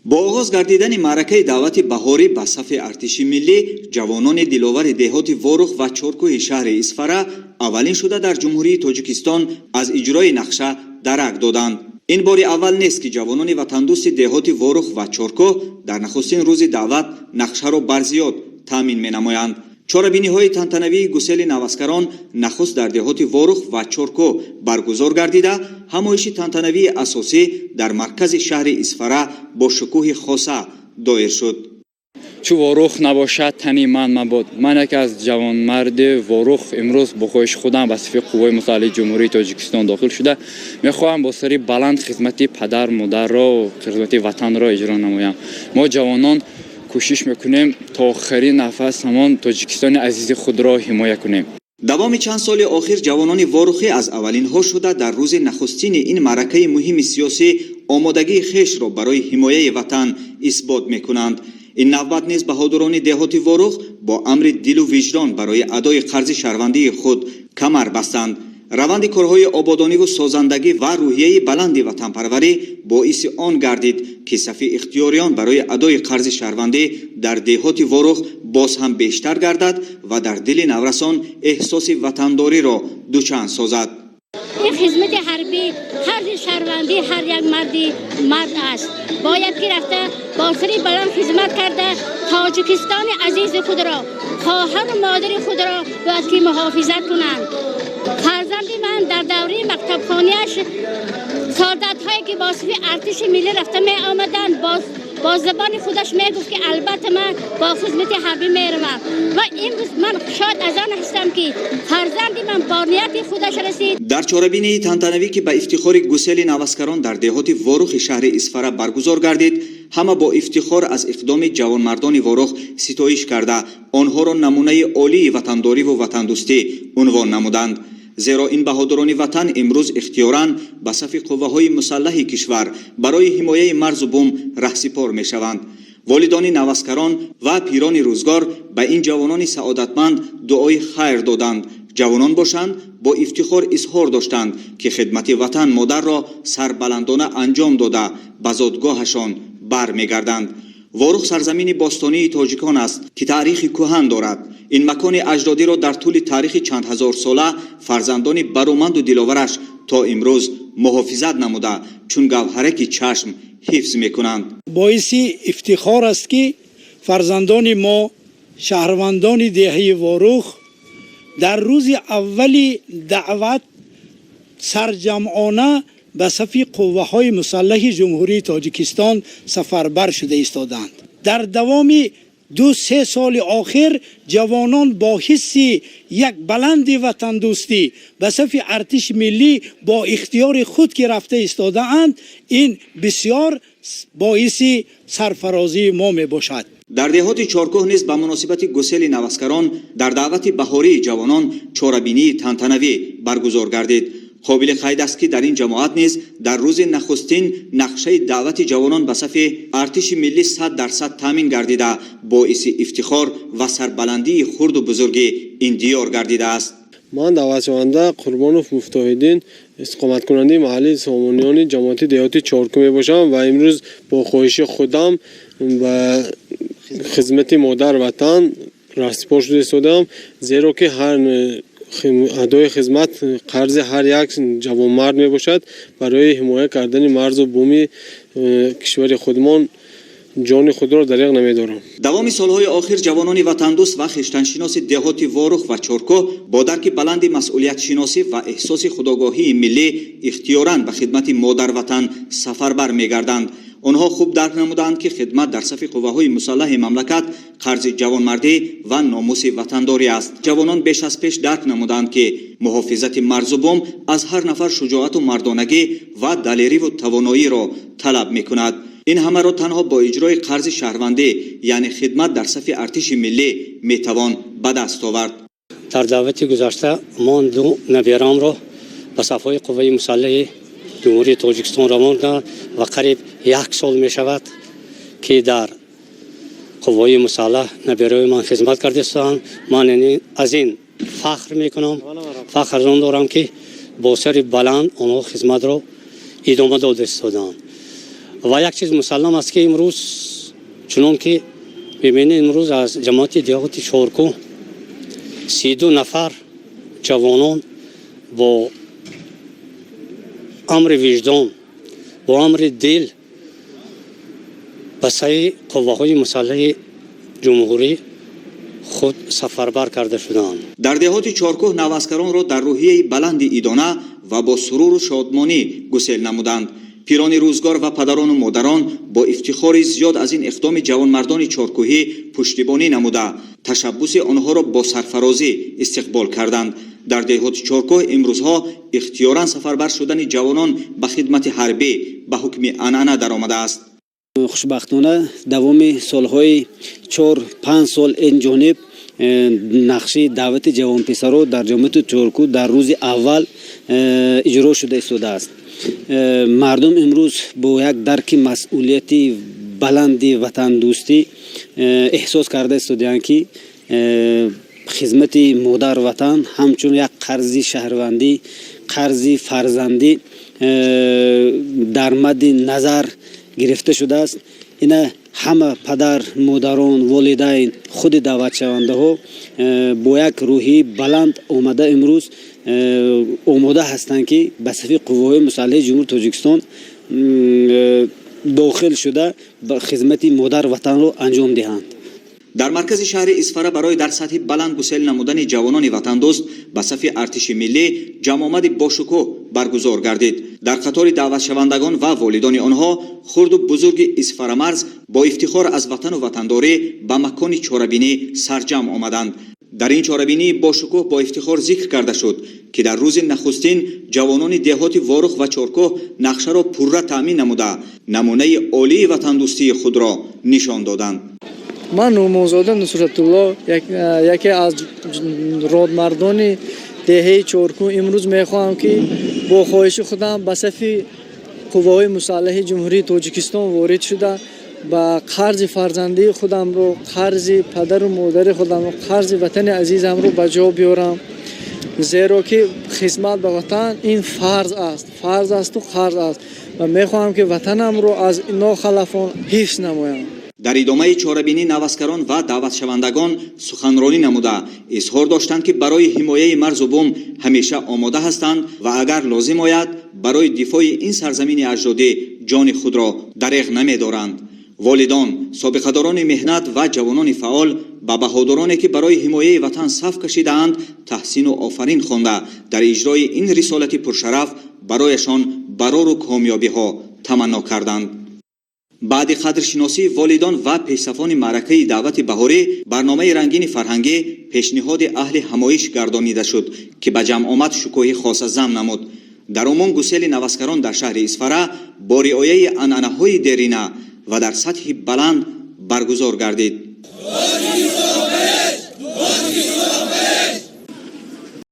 Бо оғоз гардидани маъракаи даъвати баҳорӣ ба сафи артиши миллӣ, ҷавонони диловари деҳоти Ворух ва Чоркӯҳи шаҳри Исфара аввалин шуда дар Ҷумҳурии Тоҷикистон аз иҷрои нақша дарак доданд. Ин бори аввал нест, ки ҷавонони ватандӯсти деҳоти Ворух ва Чоркӯҳ дар нахустин рӯзи даъват нақшаро барзиёд таъмин менамоянд. Чорабиниҳои тантанавии гусели наваскарон нахуст дар деҳоти Ворух ва Чоркӯҳ баргузор гардида, ҳамоиши тантанавии асосӣ дар маркази шаҳри Исфара бо шукӯҳи хоса доир шуд. Чу Ворух набошад, тани ман мабод. Ман яке аз ҷавонмарди Ворух имрӯз бо хоҳиши худам ба сафи Қувваҳои мусаллаҳи Ҷумҳурии Тоҷикистон дохил шуда, мехоҳам бо сари баланд хизмати падар модарро, хизмати ватанро иҷро намоям. Мо, ҷавонон, кӯшиш мекунем, то охирин нафас ҳамон Тоҷикистони азизи худро ҳимоя кунем. Давоми чанд соли охир ҷавонони ворухӣ аз аввалинҳо шуда дар рӯзи нахустини ин маъракаи муҳими сиёсӣ омодагии хешро барои ҳимояи ватан исбот мекунанд. Ин навбат низ баҳодурони деҳоти Ворух бо амри дилу виҷдон барои адои қарзи шаҳрвандии худ камар бастанд. Раванди корҳои ободониву созандагӣ ва рӯҳияи баланди ватанпарварӣ боиси он гардид, ки сафи ихтиёриён барои адои қарзи шаҳрвандӣ дар деҳоти Ворух боз ҳам бештар гардад ва дар дили наврасон эҳсоси ватандориро дучанд созад. Ин хизмати ҳарбӣ қарзи шаҳрвандии ҳар як марди мард аст. Бояд ки рафта бо сари баланд хизмат карда, Тоҷикистони азизи худро, хоҳару модари худро бояд ки муҳофизат кунанд. Фарзанди ман дар давраи мактабхониаш солдатҳое ки бо сафи артиши миллӣ рафта меомаданд, боз бо забони худаш мегуфт, ки албатта ман бо хизмати ҳарбӣ меравам. Ва имрӯз ман шод аз он ҳастам, ки фарзанди ман бо нияти худаш расид. Дар чорабинии тантанавӣ, ки ба ифтихори гусели наваскарон дар деҳоти Ворухи шаҳри Исфара баргузор гардид, ҳама бо ифтихор аз иқдоми ҷавонмардони Ворух ситоиш карда, онҳоро намунаи олии ватандориву ватандӯстӣ унвон намуданд, зеро ин баҳодурони ватан имрӯз ихтиёран ба сафи қувваҳои мусаллаҳи кишвар барои ҳимояи марзу бум раҳсипор мешаванд. Волидони наваскарон ва пирони рӯзгор ба ин ҷавонони саодатманд дуои хайр доданд. Ҷавонон бошанд, бо ифтихор изҳор доштанд, ки хидмати ватан модарро сарбаландона анҷом дода, ба зодгоҳашон бармегарданд. Ворух сарзамини бостонии тоҷикон аст, ки таърихи кӯҳан дорад. Ин макони аҷдодиро дар тӯли таърихи чандҳазорсола фарзандони бароманду диловараш то имрӯз муҳофизат намуда, чун гавҳараки чашм ҳифз мекунанд. Боиси ифтихор аст, ки фарзандони мо, шаҳрвандони деҳаи Ворух, дар рӯзи аввали даъват сарҷамъона ба сафи қувваҳои мусаллаҳи Ҷумҳурии Тоҷикистон сафарбар шуда истодаанд. Дар давоми 2-3 соли охир ҷавонон бо ҳисси як баланди ватандӯстӣ ба сафи артиши миллӣ бо ихтиёри худ ки рафта истодаанд, ин бисёр боиси сарфарозии мо мебошад. Дар деҳоти Чоркӯҳ низ ба муносибати гусели наваскарон дар даъвати баҳории ҷавонон чорабинии тантанавӣ баргузор гардид. Қобили қайд аст, ки дар ин ҷамоат низ дар рӯзи нахустин нақшаи даъвати ҷавонон ба сафи артиши миллӣ 100% таъмин гардида, боиси ифтихор ва сарбаландии хурду бузурги ин диёр гардидааст. Ман, даъватшаванда Қурбонов Муфтоҳиддин, истиқоматкунандаи маҳаллии Сомониёни ҷамоати деҳоти Чоркӯ мебошам ва имрӯз бо хоҳиши худам ба хизмати модар ватан раҳсипор шуда истодаам, зеро ки ҳар адои хизмат қарзи ҳар як ҷавонмард мебошад. Барои ҳимоя кардани марзу буми кишвари худмон ҷони худро дареғ намедорам. Давоми солҳои охир ҷавонони ватандӯст ва хештаншиноси деҳоти Ворух ва Чоркӯҳ бо дарки баланди масъулиятшиносӣ ва эҳсоси худогоҳии миллӣ ихтиёран ба хидмати модарватан сафарбар мегарданд. Онҳо хуб дарк намуданд, ки хидмат дар сафи қувваҳои мусаллаҳи мамлакат қарзи ҷавонмардӣ ва номуси ватандорӣ аст. Ҷавонон беш аз пеш дарк намуданд, ки муҳофизати марзу бум аз ҳар нафар шуҷоату мардонагӣ ва далериву тавоноиро талаб мекунад. Ин ҳамаро танҳо бо иҷрои қарзи шаҳрвандӣ, яъне хидмат дар сафи артиши миллӣ, метавон ба даст овард. Дар даъвати гузашта ман ду наберамро ба сафҳои қувваи мусаллаҳи Ҷумҳурии Тоҷикистон равон кардам ва қариб як сол мешавад, ки дар қувваи мусаллаҳ набераҳои ман хизмат карда истодаанд. Ман аз ин фахр мекунам, фахр аз он дорам, ки бо сари баланд онҳо хизматро идома дода истодаанд. Ва як чиз мусаллам аст, ки имрӯз, чунон ки мебинед, имрӯз аз ҷамоати деҳоти Чоркӯҳ 32 нафар ҷавонон бо амри виҷдон, бо амри дил ба саи қувваҳои мусаллаҳи ҷумҳурӣ худ сафарбар карда шудаанд. Дар деҳоти Чоркӯҳ наваскаронро дар рӯҳияи баланди идона ва бо суруру шодмонӣ гусел намуданд. Пирони рӯзгор ва падарону модарон бо ифтихори зиёд аз ин иқдоми ҷавонмардони чоркӯҳӣ пуштибонӣ намуда, ташаббуси онҳоро бо сарфарозӣ истиқбол карданд. Дар деҳоти Чоркӯҳ имрӯзҳо ихтиёран сафарбар шудани ҷавонон ба хидмати ҳарбӣ ба ҳукми анъана даромадааст. Хушбахтона, давоми солҳои 4-5 сол ин ҷониб нақши даъвати ҷавонписаро дар ҷамоати Чоркӯҳ дар рӯзи аввал иҷро шуда истодааст. Мардум имрӯз бо як дарки масъулияти баланди ватандӯстӣ эҳсос карда истодаанд, ки хизмати модар ватан ҳамчун як қарзи шаҳрвандӣ, қарзи фарзандӣ дар мадди назар гирифта шудааст. Ина ҳама падар, модарон, волидайн, худи даъватшавандаҳо бо як рӯҳии баланд омада, имрӯз омода ҳастанд, ки ба сафи қувваҳои мусаллаҳи Ҷумҳури Тоҷикистон дохил шуда, хизмати модар ватанро анҷом диҳанд. Дар маркази шаҳри Исфара барои дар сатҳи баланд гусел намудани ҷавонони ватандӯст ба сафи артиши миллӣ ҷамъомади бошукӯҳ баргузор гардид. Дар қатори даъватшавандагон ва волидони онҳо хурду бузурги Исфарамарз бо ифтихор аз ватану ватандорӣ ба макони чорабинӣ сарҷамъ омаданд. Дар ин чорабинии бошукӯҳ бо ифтихор зикр карда шуд, ки дар рӯзи нахустин ҷавонони деҳоти Ворух ва Чоркӯҳ нақшаро пурра таъмин намуда, намунаи олии ватандӯстии худро нишон доданд. Ман Нурмонзода Нусратулло, яке аз родмардони деҳаи Чоркӯҳ, имрӯз мехоҳам, ки бо хоҳиши худам ба сафи қувваҳои мусаллаҳи Ҷумҳурии Тоҷикистон ворид шуда, ба қарзи фарзандии худамро, қарзи падару модари худамро, қарзи ватани азизамро ба ҷо биёрам, зеро ки хизмат ба ватан ин фарз аст, фарз асту қарз аст, ва мехоҳам, ки ватанамро аз нохалафон ҳифз намоям. Дар идомаи чорабинӣ наваскарон ва даъватшавандагон суханронӣ намуда, изҳор доштанд, ки барои ҳимояи марзу бум ҳамеша омода ҳастанд ва агар лозим ояд, барои дифои ин сарзамини аҷдодӣ ҷони худро дареғ намедоранд. Волидон, собиқадорони меҳнат ва ҷавонони фаъол ба баҳодуроне, ки барои ҳимояи ватан саф кашидаанд, таҳсину офарин хонда, дар иҷрои ин рисолати пуршараф барояшон барору комёбиҳо таманно карданд. Баъди қадршиносии волидон ва пешсафони маъракаи даъвати баҳорӣ барномаи рангини фарҳангӣ пешниҳоди аҳли ҳамоиш гардонида шуд, ки ба ҷамъомад шукӯҳи хоса зам намуд. Дар умум гусели наваскарон дар шаҳри Исфара бо риояи анъанаҳои дерина ва дар сатҳи баланд баргузор гардид.